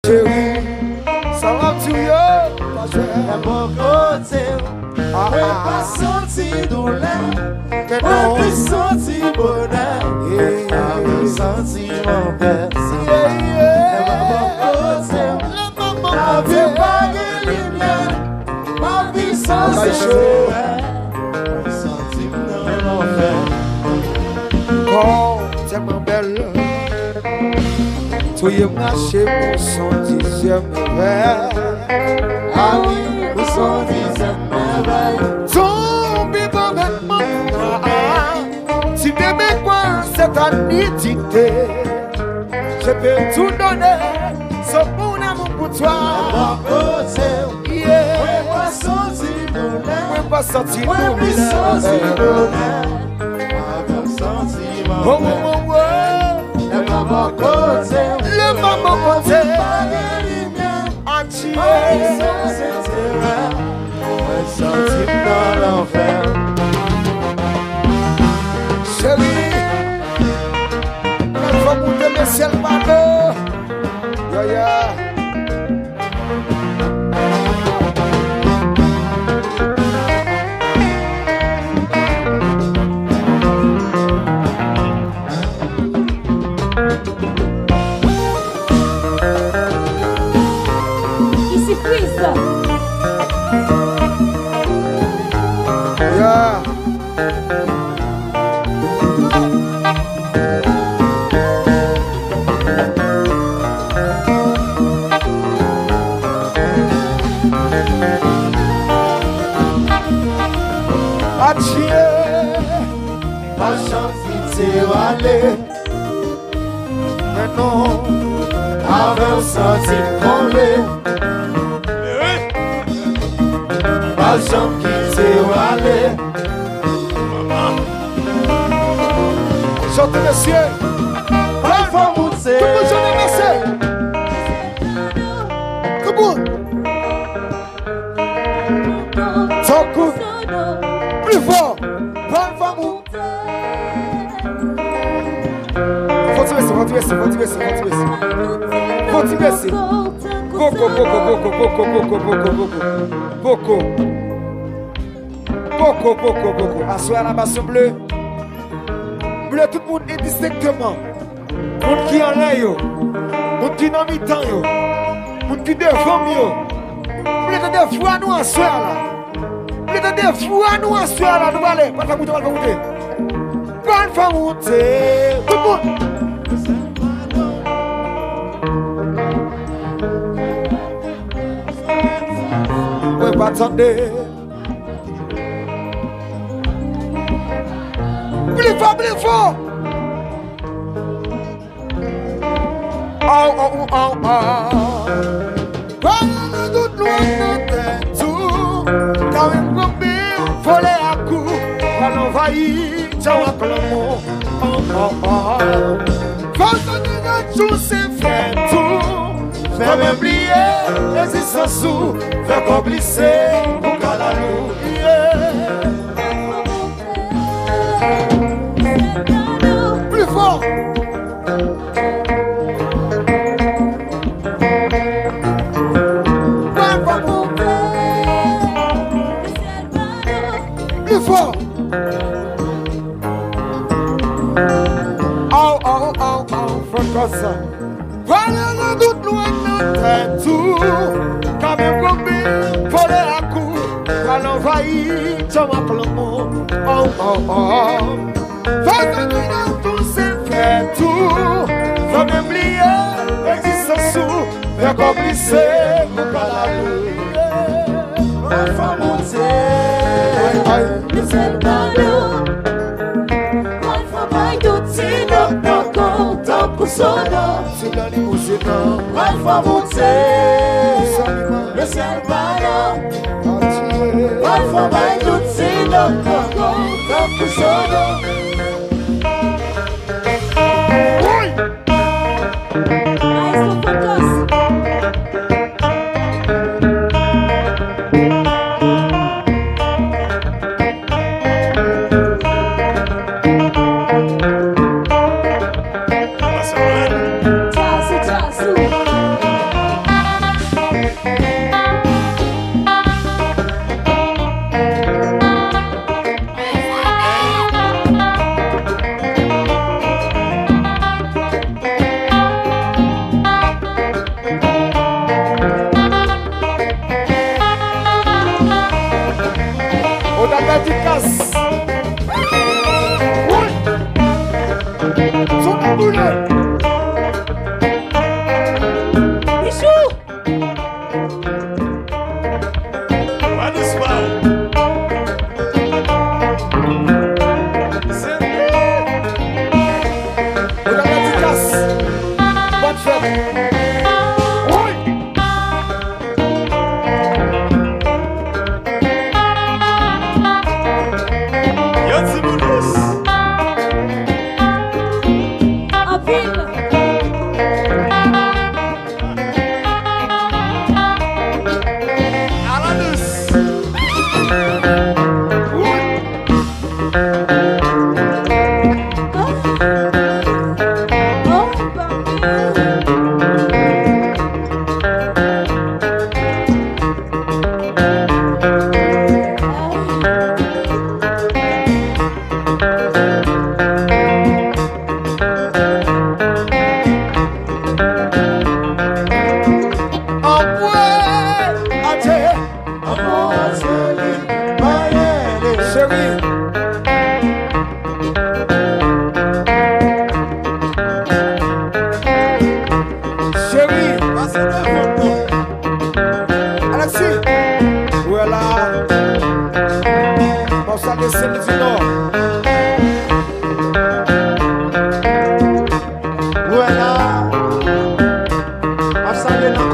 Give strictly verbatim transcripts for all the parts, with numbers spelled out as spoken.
Cheri, sa w ap di w yo pa jwe. Lè m bò kote w, mwen pa santi doulè. Mwen plis santi bonè. Avè w santi m anpè. Lè m bò kote w, lavi pa gen limyè. Ma vi san se sè. Mwen santi m nan lanfè. Kò w tèlman bèl. Touye m rache m ou son dizyèm mèvèy. Ah wi, ou son dizyèm mèvèy. Tonbe avèk mwen. Ti bebe kwa se ta nidite. Je peux tout donner, sauf mon amour pour toi. Bò kote w, yeah. Mwen pa santi doulè. Mwen pa santi doulè. Mwen plis santi bonè. Avè w santi m anpè. Oh, oh, oh, oh. Lè m pa bò kote w. Lè m pa bò kote w. Pa gen limyè. Atire. Mwen santi m nan lanfè. Cheri, fò moute men syèl pa do. Yeah, yeah. Isi Chris. Yeah. Adye. Pa janm kite w ale. Men non, avè w santi m konble. Pa janm kite w ale. Chante mesye. Bay fanm ou se. Tout moun chante mesye. Tout moun. Tankou. Pli fò. Bay fanm ou. Fò ti bese, fò ti bese, fò ti bese, fò ti bese. Fò ti bese. Poko, poko, poko, poko, poko, poko, poko, poko. Poko, poko, poko. Aswè a la Maison Bleue. M vle tout moun endistenkteman. Moun ki anlè yo. Moun ki nan mitan yo. Moun ki devan m yo. M vle tande vwa nou aswè a la. M vle tande vwa nou aswè a la. Nou prale. Pral fè moute, pral fè moute. Pral fè moute. Tout moun. Mwen pa tande. Pli fò, pli fò. Aw, aw, aw, aw. Pale nan tout lwen nan tèt ou. Kawè m kanpe, vole ak ou. Pral anvayi, tchè w ak lanmou. Aw, aw, aw. Fè w santi nan jou se fèt ou. Fè mwen bliye egzistans ou. Fè kò w glise pou kalalou. Yeah. Pli fò. Pli fò. Aw, aw, aw, aw, fò konsa. Pale nan tout lwen nan tèt ou. Kawè m kanpe, vole ak ou. Pral anvayi tchè w ak lanmou. Oh, oh, oh. Fè santi nan tout se fèt ou. Fè mwen bliye egzistans ou. Fè kò w glise pou kalalou. Mwen fè moute. Ay, ay. Li sèl pa nou. Mwen fè bay tout ti nòt nan kò w tankou sono. Sou nan limousin nan. Pral fò moute. Saliman. Le syèl pa yo. Atire. Pral fò bay tout ti nòt nan kò w tankou sono. Woy! Maestro Focus. Tchasou, tchasou.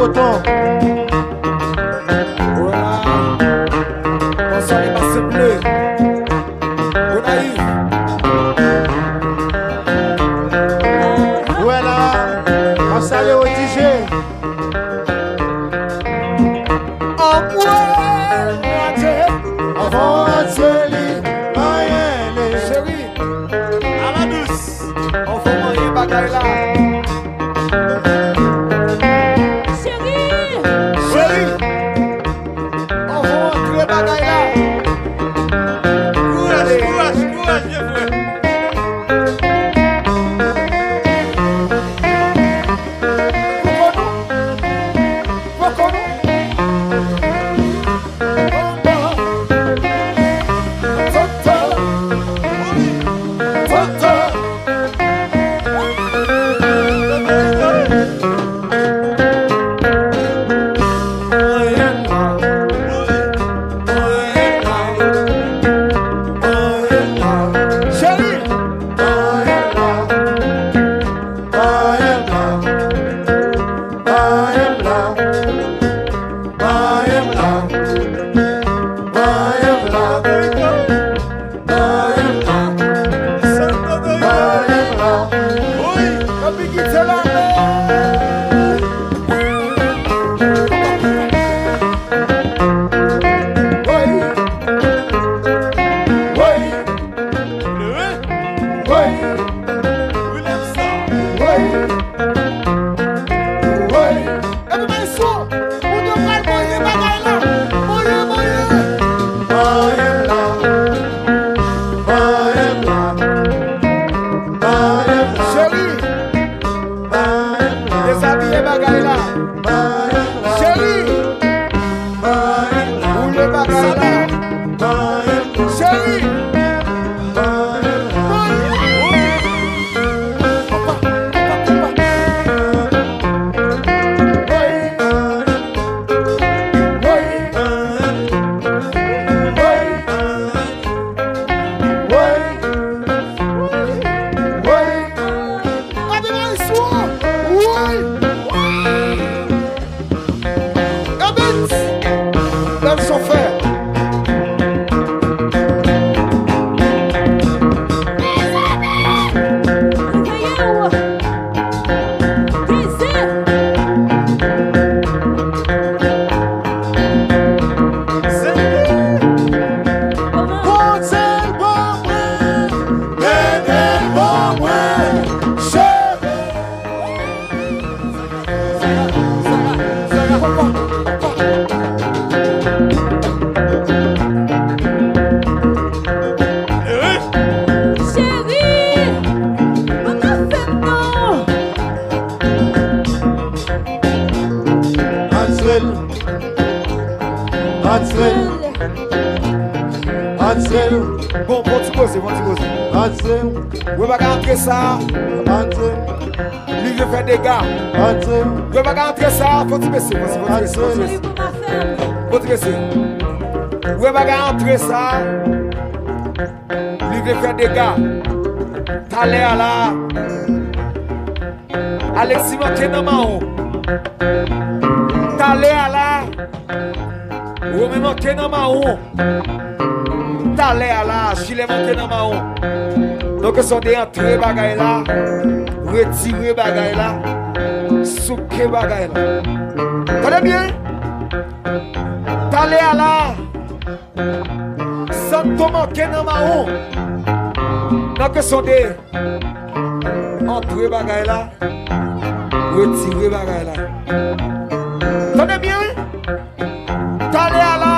Tonton. Wè la. Konsa li pase ble. Gonayiv. Wè la. Konsa li o D J. Anmwe. Adje. Avan adje li pa rele. Cheri. Ala dous. Anfòm anyen bagay la. Cheri! Cheri! Anfòm antre bagay la. Kouraj, kouraj, kouraj, vye frè. Poko nou. Poko nou. Everybody swing! Moun yo pral manyen bagay la. Manyen, manyen. Manyen la. Manyen la. Manyen la. Cheri. Manyen la. Dezabiye bagay la. Manyen la. Cheri. Manyen la. Boule bagay la. Manyen la. Cheri. Manyen la. Ebens! Bèl chofè! Bondye l ban mwen, mete l ban mwen, cheri. Cheri, mwen pa fè m non. Ansel. Ansel. Ansel. Bon, bon ti koze, bon ti koze. Ansel. Wè bagay antre sa. Ansel. Li vle fè dega. Antre. Wè bagay antre sa, fò ti bese, fò ti, fò ti bese, fò ti bese. Fò ti bese. Wè bagay antre sa, li vle fè dega. Talè a la, Alexis manke nan mawon. Talè a la, Romen manke nan mawon. Talè a la, Jilè manke nan mawon. Donk, se yon de antre bagay la, retire bagay la, souke bagay la. Tande byen! Talè a la, Santo manke nan mawon. Donk, se yon de antre bagay la, retire bagay la. Tande byen, wi! Talè a la,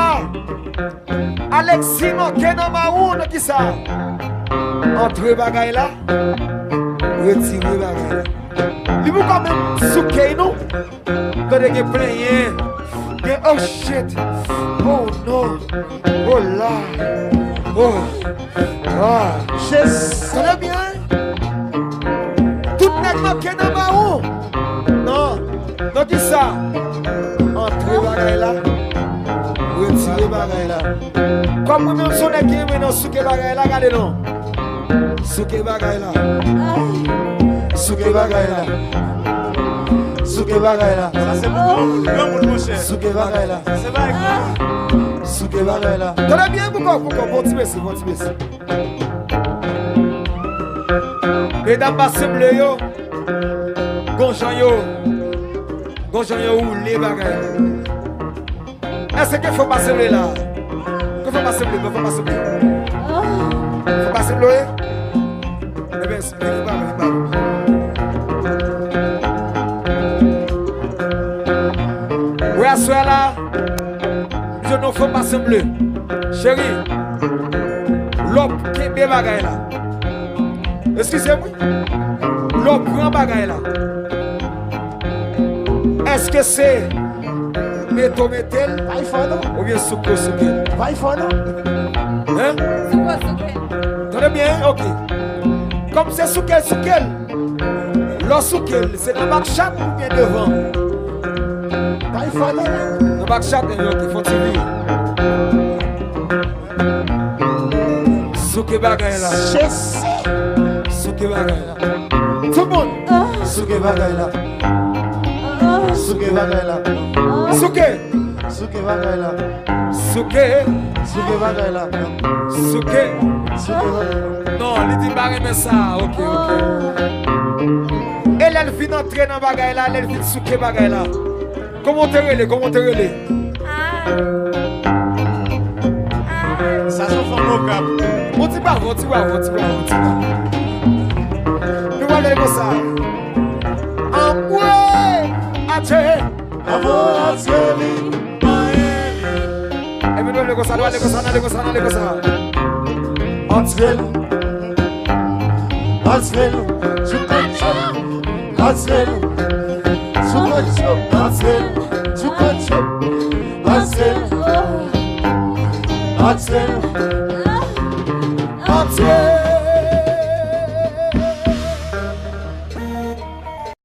Alexis manke nan mawon nan kisa? Antre bagay la, retire bagay la. Li pou kanmenm souke nou. Gade gen plenyen. Gen oh shit. Oh no. Oh la. Oh. Ah. Tande byen. Tout nèg manke nan mawon. Non. Nan kisa? Antre bagay la. Retire bagay la. Kòm mwen menm se yon nèg ki renmen nan souke bagay la, gade non. Souke bagay la. Souke bagay la. Souke bagay la. Sa se pou granmoun, granmoun, monchè. Souke bagay la. Sa se bagay granmoun. Souke bagay la. Tande byen, pou kò, pou kò, bon ti mesye, bon ti mesye. Medam pa sanble yo, gon jan yo, gon jan yo woule bagay la. Èske fò pa sanble la? Ke fò pa sanble, ke fò pa sanble. Fò pa sanble, wi. Ebyen, vini pa, vini pa. Wi, aswè la, m jwenn yon fanm pa sanble. Cheri, lè w kenbe bagay la. Eskize m, wi. Lè w pran bagay la. Èske se mete w mete l? Pa fò non. Oubyen souke w souke l? Pa fò non. Hein? Souke w souke l. Tande byen, ok. Kòm se souke l souke l. Lè w souke l, se nan bak chat oubyen devan? Pa fò non. Nan bak chat, ok, fò ti vire. Souke bagay la. Jezi. Souke bagay la. Tout moun. Souke bagay la. Souke bagay la. Souke. Souke bagay la. Souke. Souke bagay la. Souke. Souke bagay la. Non, li di pa renmen sa. Ok, ok. E lè l fin antre nan bagay la, lè l fin souke bagay la. Kòman w te rele? Kòman w te rele? Ah. Ah. Sa se yon fanm okap. On ti bravo, on ti bravo, on ti bravo, on ti bravo. Nou pral rele konsa. Anmwe! Atye! Bravo, atye li, manyen li. Epi nou rele konsa, nou rele konsa, nou rele konsa, nou rele konsa. Atye l. Atye l. Atye l. Atye l. Atye l. Atye l. Atye l. Atye l.